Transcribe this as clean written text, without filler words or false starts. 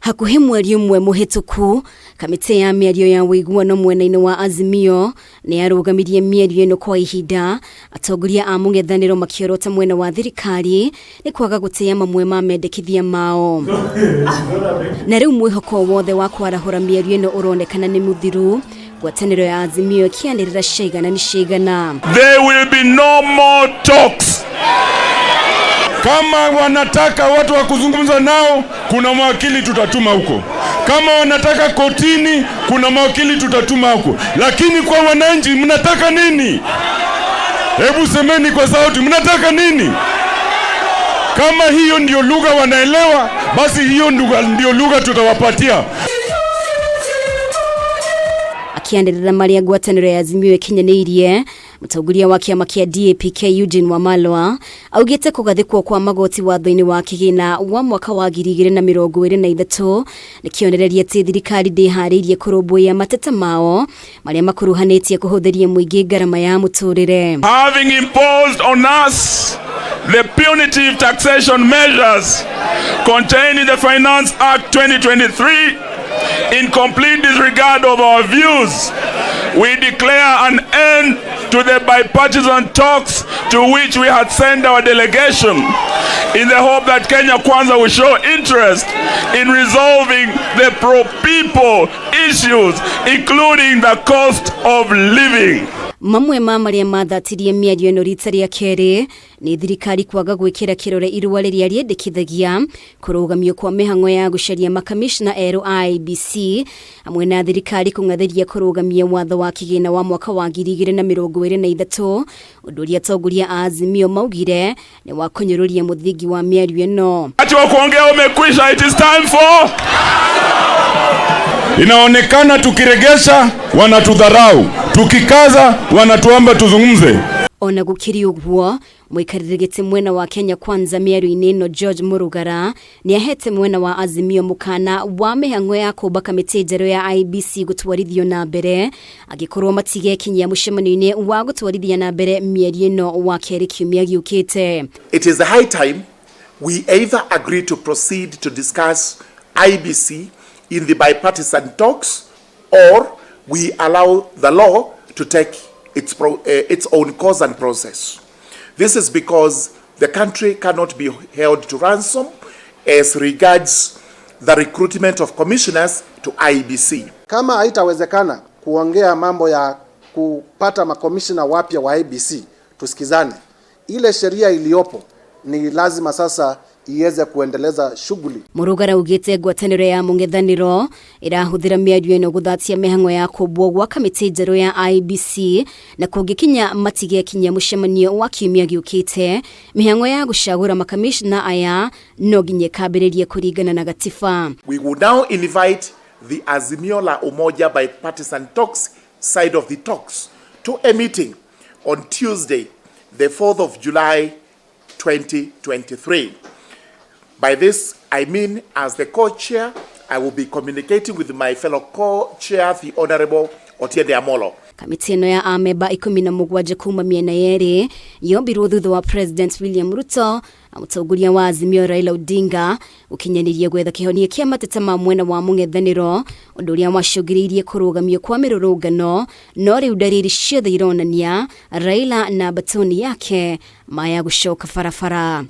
Hakuhĩ mweri ũmwe mũhĩtũku, kamĩtĩ ya mĩario ya ũiguano mwena-inĩ wa Azimio nĩ yarũgamirie mĩario ĩno kwa ihinda, atongoria a mũng'ethanĩro makĩorota mwena wa thirikari nĩ kwaga gũtĩĩa mamwe ma mendekithia mao. Na rĩu mwĩhoko wothe wa kwarahũra mĩario ĩno ũronekana nĩ mũthiru, ngwatanĩro ya Azimio ĩkĩanĩrĩra ciaigana nĩ ciaigana. There will be no more talks. Kama wanataka watu wa kuzungumza nao, kuna mawakili tutatuma huko. Kama wanataka kotini, kuna mawakili tutatuma huko. Lakini kwa wananchi, mnataka nini? Hebu semeni kwa sauti, mnataka nini? Kama hiyo ndio lugha wanaelewa, basi hiyo ndio lugha tutawapatia. Akĩanĩrĩra marĩa ngwatanĩro ya Azimio ĩkinyanĩirie, mũtongoria wa kĩama kĩa DAPK Eugene Wamalwa augĩte kũgathĩkwo kwa magoti watho-inĩ wa kĩgĩna wa mwaka wa 2023 nĩ kĩonereria atĩ thirikari ndĩharĩirie kũrũmbũiya mateta mao marĩa makuruhanĩtie kũhũthĩria mũingĩ ngarama ya mũtũrĩre. Having imposed on us the punitive taxation measures contained in the Finance Act 2023, in complete disregard of our views, we declare an end to the bipartisan talks to which we had sent our delegation in the hope that Kenya Kwanza will show interest in resolving the pro-people issues, including the cost of living. Mamwe ma marĩa mathatirie mĩario ĩno rita rĩa kerĩ nĩ thirikari kwaga gwĩkĩra kĩrore irũa rĩrĩa rĩendekithagia kũrũgamio kwa mĩhang'o ya gũcaria makamishna erũ a IEBC, hamwe na thirikari kũng'athĩria kũrũgamia watho wa kĩgĩna wa mwaka wa 2023, ũndũ ũrĩa atongoria a Azimio maugire nĩ wa kũnyũrũria mũthingi wa mĩario ĩno. Wakati wa kuongea umekwisha. It is time for Inaonekana tukiregesha wanatudharau, tukikaza wanatuomba tuzungumze. Ona gũkĩrĩ ũguo, mũikarĩri gĩtĩ mwena wa Kenya Kwanza mĩario-inĩ ĩno George Murugara nĩ ahete mwena wa Azimio mũkana wa mĩhang'o ya kũmba kamĩtĩ njerũ ya IEBC gũtwarithio na mbere angĩkorwo matigekinyia mũcemanio-inĩ wa gũtwarithia na mbere mĩario ĩno wa kerĩ kiumia gĩũkĩte. It is the high time we either agree to proceed to discuss IEBC in the bipartisan talks or we allow the law to take its own course and process. This is because the country cannot be held to ransom as regards the recruitment of commissioners to IEBC. Kama haitawezekana kuongea mambo ya kupata makomishina wapya wa IEBC, tusikizane. Ile sheria iliyopo ni lazima sasa iweze kuendeleza shughuli. Murugara augĩte ngwatanĩro ya mũng'ethanĩro ĩrahũthĩra mĩario ĩno gũthatia mĩhang'o ya kũmbwo gwa kamĩtĩ njerũ ya IEBC, na kũngĩkinya matigekinyia mũcemanio wa kiumia gĩũkĩte, mĩhang'o ya gũcagũra makamishna aya no nginya ĩkambĩrĩrie kũringana na gatiba. We will now invite the Azimio la Umoja bipartisan talks side of the talks to a meeting on Tuesday, the 4th of July 2023. By this, I mean as the co-chair, I will be communicating with my fellow co-chair, the Honorable Otiende Amolo. Kamĩtĩ ĩno ya amemba 17 kuma mĩena yerĩ yombirwo thutha wa President William Ruto na mũtongoria wa Azimio Raila Odinga gũkinyanĩria gwetha kĩhonia kĩa mateta ma mwena wa mũng'ethanĩro, ũndũ ũrĩa wacũngĩrĩirie kũrũgamio kwa mĩrũrũngano. No rĩu ndariri ciothe ironania Raila na batoni yake maya gũcoka barabara.